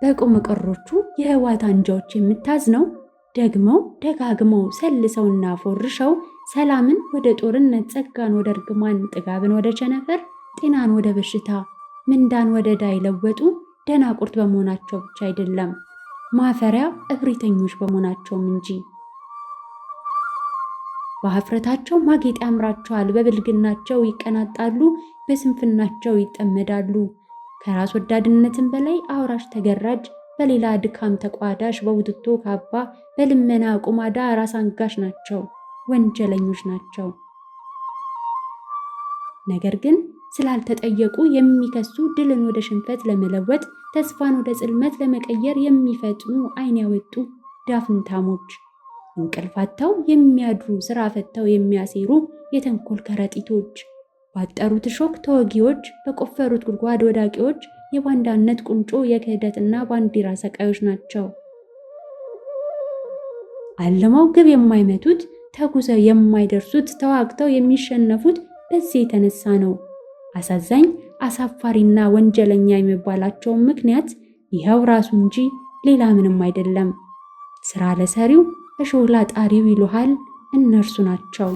በቁም ቀሮቹ የህወሓት አንጃዎች የምታዝነው ደግመው ደጋግመው ሰልሰውና ፎርሸው ሰላምን ወደ ጦርነት፣ ጸጋን ወደ እርግማን፣ ጥጋብን ወደ ቸነፈር፣ ጤናን ወደ በሽታ፣ ምንዳን ወደ ዕዳ የለወጡ ደናቁርት በመሆናቸው ብቻ አይደለም፣ ማፈሪያ እብሪተኞች በመሆናቸውም እንጂ። በኀፍረታቸው ማጌጥ ያምራቸዋል፣ በብልግናቸው ይቀናጣሉ፣ በስንፍናቸው ይጠመዳሉ። ከራስ ወዳድነትም በላይ አውራሽ ተገራጅ፣ በሌላ ድካም ተቋዳሽ፣ በቡትቶ ካባ፣ በልመና ቁማዳ ራስ አንጋሽ ናቸው፣ ወንጀለኞች ናቸው። ነገር ግን ስላልተጠየቁ የሚከሱ፣ ድልን ወደ ሽንፈት ለመለወጥ፣ ተስፋን ወደ ጽልመት ለመቀየር የሚፈጥኑ ዓይን ያወጡ ዳፍንታሞች፣ እንቅልፍ አጥተው የሚያድሩ፣ ስራ ፈተው የሚያሴሩ የተንኮል ከረጢቶች፣ ባጠሩት እሾክ ተወጊዎች፣ በቆፈሩት ጉድጓድ ወዳቂዎች፣ የባንዳነት ቁንጮ የክህደትና ባንዲራ ሰቃዮች ናቸው። አልመው ግብ የማይመቱት፣ ተጉዘው የማይደርሱት፣ ተዋግተው የሚሸነፉት በዚህ የተነሳ ነው። አሳዛኝ፣ አሳፋሪና ወንጀለኛ የሚባላቸው ምክንያት ይኸው ራሱ እንጂ ሌላ ምንም አይደለም። ስራ ለሰሪው እሾህ ላጣሪው ይሉሃል እነርሱ ናቸው።